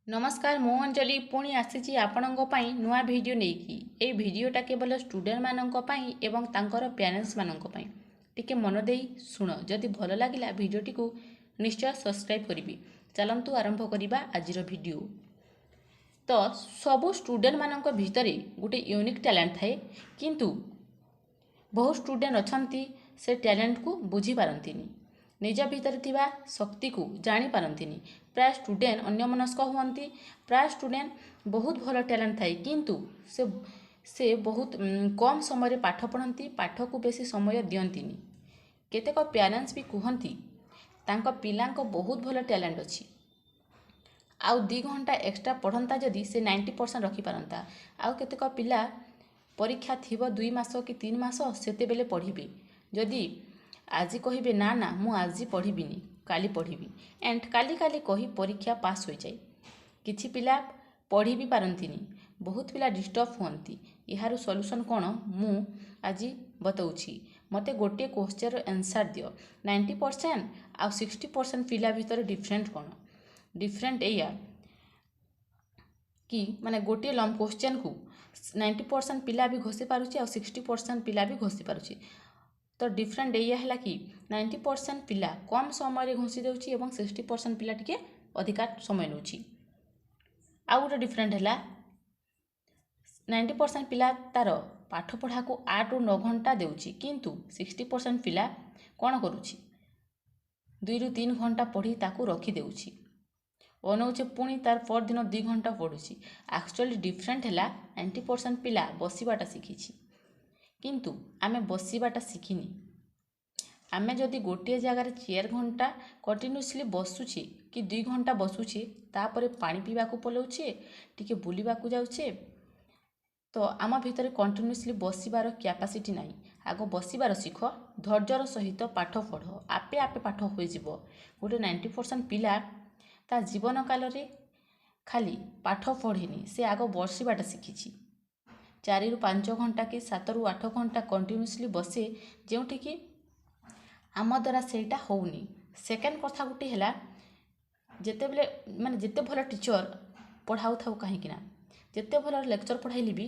ନମସ୍କାର, ମୁଁ ଅଞ୍ଜଳି ପୁଣି ଆସିଛି ଆପଣଙ୍କ ପାଇଁ ନୂଆ ଭିଡ଼ିଓ ନେଇକି। ଏଇ ଭିଡ଼ିଓଟା କେବଳ ଷ୍ଟୁଡେଣ୍ଟମାନଙ୍କ ପାଇଁ ଏବଂ ତାଙ୍କର ପ୍ୟାରେଣ୍ଟସମାନଙ୍କ ପାଇଁ। ଟିକେ ମନ ଦେଇ ଶୁଣ। ଯଦି ଭଲ ଲାଗିଲା, ଭିଡ଼ିଓଟିକୁ ନିଶ୍ଚୟ ସବସ୍କ୍ରାଇବ୍ କରିବି। ଚାଲନ୍ତୁ ଆରମ୍ଭ କରିବା ଆଜିର ଭିଡ଼ିଓ। ତ ସବୁ ଷ୍ଟୁଡେଣ୍ଟମାନଙ୍କ ଭିତରେ ଗୋଟେ ୟୁନିକ୍ ଟ୍ୟାଲେଣ୍ଟ ଥାଏ, କିନ୍ତୁ ବହୁତ ଷ୍ଟୁଡେଣ୍ଟ ଅଛନ୍ତି, ସେ ଟ୍ୟାଲେଣ୍ଟକୁ ବୁଝିପାରନ୍ତିନି, ନିଜ ଭିତରେ ଥିବା ଶକ୍ତିକୁ ଜାଣିପାରନ୍ତିନି। ପ୍ରାୟ ଷ୍ଟୁଡେଣ୍ଟ ଅନ୍ୟମନସ୍କ ହୁଅନ୍ତି। ପ୍ରାୟ ଷ୍ଟୁଡେଣ୍ଟ ବହୁତ ଭଲ ଟ୍ୟାଲେଣ୍ଟ ଥାଏ, କିନ୍ତୁ ସେ ବହୁତ କମ୍ ସମୟରେ ପାଠ ପଢ଼ନ୍ତି, ପାଠକୁ ବେଶୀ ସମୟ ଦିଅନ୍ତିନି। କେତେକ ପ୍ୟାରେଣ୍ଟସ୍ ବି କୁହନ୍ତି, ତାଙ୍କ ପିଲାଙ୍କ ବହୁତ ଭଲ ଟ୍ୟାଲେଣ୍ଟ ଅଛି, ଆଉ 2 ଘଣ୍ଟା ଏକ୍ସଟ୍ରା ପଢ଼ନ୍ତା ଯଦି, ସେ 90% ରଖିପାରନ୍ତା। ଆଉ କେତେକ ପିଲା ପରୀକ୍ଷା ଥିବ 2 ମାସ କି 3 ମାସ, ସେତେବେଳେ ପଢ଼ିବେ। ଯଦି ଆଜି କହିବେ, "ନା ନା, ମୁଁ ଆଜି ପଢ଼ିବିନି, କାଲି ପଢ଼ିବି," ଆଣ୍ଡ କାଲି କାଲି କହି ପରୀକ୍ଷା ପାସ୍ ହୋଇଯାଏ। କିଛି ପିଲା ପଢ଼ି ବି ପାରନ୍ତିନି। ବହୁତ ପିଲା ଡିଷ୍ଟର୍ବ ହୁଅନ୍ତି। ଏହାର ସଲ୍ୟୁସନ୍ କ'ଣ, ମୁଁ ଆଜି ବତାଉଛି। ମୋତେ ଗୋଟିଏ କ୍ୱେଶ୍ଚନର ଆନ୍ସର୍ ଦିଅ। 90% ଆଉ 60% ପିଲା ଭିତରେ ଡିଫରେଣ୍ଟ କ'ଣ? ଡିଫରେଣ୍ଟ ଏଇଆ କି ମାନେ ଗୋଟିଏ ଲଙ୍ଗ କ୍ୱେଶ୍ଚନକୁ 90% ପିଲା ବି ଘୋଷି ପାରୁଛି ଆଉ 60% ପିଲା ବି ଘୋଷି ପାରୁଛି। ତ ଡିଫରେଣ୍ଟ ଏଇଆ ହେଲା କି 90% ପିଲା କମ୍ ସମୟରେ ଘୋଷି ଦେଉଛି ଏବଂ 60% ପିଲା ଟିକେ ଅଧିକା ସମୟ ନେଉଛି। ଆଉ ଗୋଟେ ଡିଫରେଣ୍ଟ ହେଲା, 90% ପିଲା ତା'ର ପାଠପଢ଼ାକୁ 8ରୁ 9 ଘଣ୍ଟା ଦେଉଛି, କିନ୍ତୁ 60% ପିଲା କ'ଣ କରୁଛି? 2ରୁ 3 ଘଣ୍ଟା ପଢ଼ି ତାକୁ ରଖିଦେଉଛି, ଅନଉଛି, ପୁଣି ତାର ପରଦିନ 2 ଘଣ୍ଟା ପଢ଼ୁଛି। ଆକ୍ଚୁଆଲି ଡିଫରେଣ୍ଟ ହେଲା, 90% ପିଲା ବସିବାଟା ଶିଖିଛି, କିନ୍ତୁ ଆମେ ବସିବାଟା ଶିଖିନି। ଆମେ ଯଦି ଗୋଟିଏ ଜାଗାରେ 4 ଘଣ୍ଟା କଣ୍ଟିନ୍ୟୁଅସଲି ବସୁଛେ କି 2 ଘଣ୍ଟା ବସୁଛେ, ତାପରେ ପାଣି ପିଇବାକୁ ପଳାଉଛେ, ଟିକେ ବୁଲିବାକୁ ଯାଉଛେ, ତ ଆମ ଭିତରେ କଣ୍ଟିନ୍ୟୁଅସଲି ବସିବାର କ୍ୟାପାସିଟି ନାହିଁ। ଆଗ ବସିବାର ଶିଖ, ଧୈର୍ଯ୍ୟର ସହିତ ପାଠ ପଢ଼, ଆପେ ଆପେ ପାଠ ହୋଇଯିବ। ଗୋଟେ 90% ପିଲା ତା ଜୀବନ କାଳରେ ଖାଲି ପାଠ ପଢ଼ିନି, ସେ ଆଗ ବସିବାଟା ଶିଖିଛି। 4ରୁ 5 ଘଣ୍ଟା କି 7ରୁ 8 ଘଣ୍ଟା କଣ୍ଟିନ୍ୟୁଅସଲି ବସେ, ଯେଉଁଠିକି ଆମ ଦ୍ୱାରା ସେଇଟା ହେଉନି। ସେକେଣ୍ଡ କଥା ଗୋଟେ ହେଲା, ଯେତେବେଳେ ମାନେ ଯେତେ ଭଲ ଟିଚର୍ ପଢ଼ାଉଥାଉ କାହିଁକି ନା, ଯେତେ ଭଲ ଲେକ୍ଚର୍ ପଢ଼ାଇଲେ ବି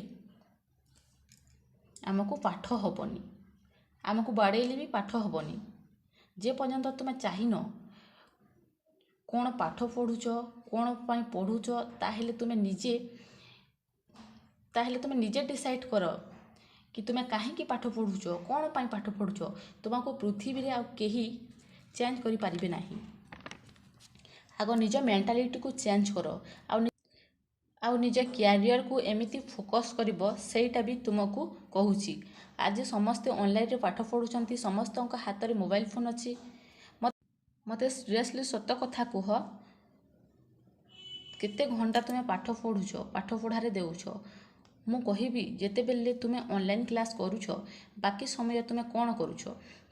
ଆମକୁ ପାଠ ହେବନି। ଆମକୁ ବାଡ଼େଇଲେ ବି ପାଠ ହେବନି, ଯେ ପର୍ଯ୍ୟନ୍ତ ତୁମେ ଚାହିଁନ କ'ଣ ପାଠ ପଢ଼ୁଛ, କ'ଣ ପାଇଁ ପଢ଼ୁଛ। ତାହେଲେ ତୁମେ ନିଜେ ଡିସାଇଡ଼୍ କର କି ତୁମେ କାହିଁକି ପାଠ ପଢ଼ୁଛ, କ'ଣ ପାଇଁ ପାଠ ପଢ଼ୁଛ। ତୁମକୁ ପୃଥିବୀରେ ଆଉ କେହି ଚେଞ୍ଜ କରିପାରିବେ ନାହିଁ। ଆଗ ନିଜ ମେଣ୍ଟାଲିଟିକୁ ଚେଞ୍ଜ କର ଆଉ ନିଜ କ୍ୟାରିୟରକୁ ଏମିତି ଫୋକସ୍ କରିବ, ସେଇଟା ବି ତୁମକୁ କହୁଛି। ଆଜି ସମସ୍ତେ ଅନଲାଇନରେ ପାଠ ପଢ଼ୁଛନ୍ତି, ସମସ୍ତଙ୍କ ହାତରେ ମୋବାଇଲ ଫୋନ୍ ଅଛି। ମୋତେ ସିରିୟସଲି ସତ କଥା କୁହ, କେତେ ଘଣ୍ଟା ତୁମେ ପାଠ ପଢ଼ୁଛ, ପାଠ ପଢ଼ାରେ ଦେଉଛ? ମୁଁ କହିବି, ଯେତେବେଳେ ତୁମେ ଅନଲାଇନ୍ କ୍ଲାସ୍ କରୁଛ, ବାକି ସମୟ ତୁମେ କ'ଣ କରୁଛ?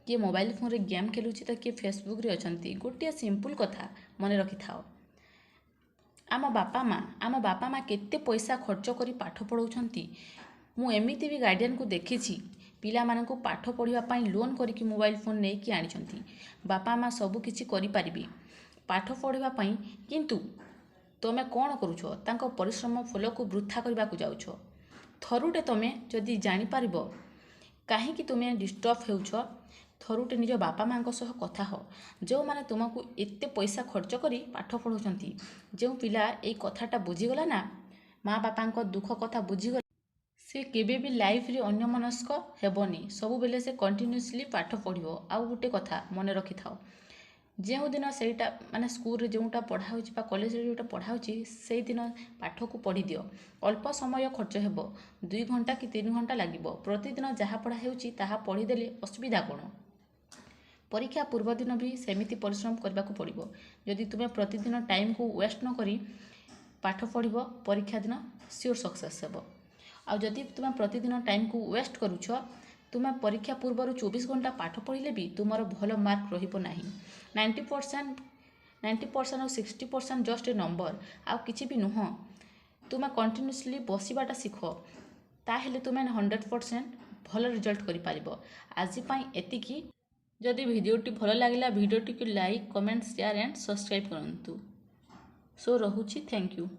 କିଏ ମୋବାଇଲ ଫୋନ୍ରେ ଗେମ୍ ଖେଳୁଛି ତ କିଏ ଫେସବୁକ୍ରେ ଅଛନ୍ତି। ଗୋଟିଏ ସିମ୍ପଲ୍ କଥା ମନେ ରଖିଥାଅ, ଆମ ବାପା ମା କେତେ ପଇସା ଖର୍ଚ୍ଚ କରି ପାଠ ପଢ଼ାଉଛନ୍ତି। ମୁଁ ଏମିତି ବି ଗାର୍ଡ଼ିଆନକୁ ଦେଖିଛି, ପିଲାମାନଙ୍କୁ ପାଠ ପଢ଼ିବା ପାଇଁ ଲୋନ୍ କରିକି ମୋବାଇଲ ଫୋନ୍ ନେଇକି ଆଣିଛନ୍ତି। ବାପା ମା ସବୁ କିଛି କରିପାରିବେ ପାଠ ପଢ଼ିବା ପାଇଁ, କିନ୍ତୁ ତୁମେ କ'ଣ କରୁଛ? ତାଙ୍କ ପରିଶ୍ରମ ଫଳକୁ ବୃଥା କରିବାକୁ ଯାଉଛ। ଥରୁଟେ ତୁମେ ଯଦି ଜାଣିପାରିବ କାହିଁକି ତୁମେ ଡିଷ୍ଟର୍ବ ହେଉଛ, ଥରୁଟେ ନିଜ ବାପା ମାଆଙ୍କ ସହ କଥା ହୁଅ, ଯେଉଁମାନେ ତୁମକୁ ଏତେ ପଇସା ଖର୍ଚ୍ଚ କରି ପାଠ ପଢ଼ାଉଛନ୍ତି। ଯେଉଁ ପିଲା ଏଇ କଥାଟା ବୁଝିଗଲା ନା, ମା ବାପାଙ୍କ ଦୁଃଖ କଥା ବୁଝିଗଲା, ସେ କେବେ ବି ଲାଇଫରେ ଅନ୍ୟମନସ୍କ ହେବନି। ସବୁବେଳେ ସେ କଣ୍ଟିନ୍ୟୁଅସଲି ପାଠ ପଢ଼ିବ। ଆଉ ଗୋଟେ କଥା ମନେ ରଖିଥାଅ, ଯେଉଁଦିନ ସେଇଟା ମାନେ ସ୍କୁଲରେ ଯେଉଁଟା ପଢ଼ା ହେଉଛି ବା କଲେଜରେ ଯେଉଁଟା ପଢ଼ା ହେଉଛି, ସେଇଦିନ ପାଠକୁ ପଢ଼ିଦିଅ। ଅଳ୍ପ ସମୟ ଖର୍ଚ୍ଚ ହେବ, 2 ଘଣ୍ଟା କି 3 ଘଣ୍ଟା ଲାଗିବ। ପ୍ରତିଦିନ ଯାହା ପଢ଼ା ହେଉଛି, ତାହା ପଢ଼ିଦେଲେ ଅସୁବିଧା କ'ଣ? ପରୀକ୍ଷା ପୂର୍ବଦିନ ବି ସେମିତି ପରିଶ୍ରମ କରିବାକୁ ପଡ଼ିବ। ଯଦି ତୁମେ ପ୍ରତିଦିନ ଟାଇମ୍କୁ ୱେଷ୍ଟ ନ କରି ପାଠ ପଢ଼ିବ, ପରୀକ୍ଷା ଦିନ ସିଓର ସକ୍ସେସ୍ ହେବ। ଆଉ ଯଦି ତୁମେ ପ୍ରତିଦିନ ଟାଇମ୍କୁ ୱେଷ୍ଟ କରୁଛ, ତୁମେ ପରୀକ୍ଷା ପୂର୍ବରୁ 24 ଘଣ୍ଟା ପାଠ ପଢ଼ିଲେ ବି ତୁମର ଭଲ ମାର୍କ ରହିବ ନାହିଁ। 90%, 90% ଆଉ 60% ଜଷ୍ଟ ଏ ନମ୍ବର, ଆଉ କିଛି ବି ନୁହଁ। ତୁମେ କଣ୍ଟିନ୍ୟୁଅସଲି ବସିବାଟା ଶିଖ, ତାହେଲେ ତୁମେ 100% ଭଲ ରେଜଲ୍ଟ କରିପାରିବ। ଆଜି ପାଇଁ ଏତିକି। ଯଦି ଭିଡ଼ିଓଟି ଭଲ ଲାଗିଲା, ଭିଡ଼ିଓଟିକୁ like, comment, share and subscribe କରନ୍ତୁ। ସୋ ରହୁଛି, thank you.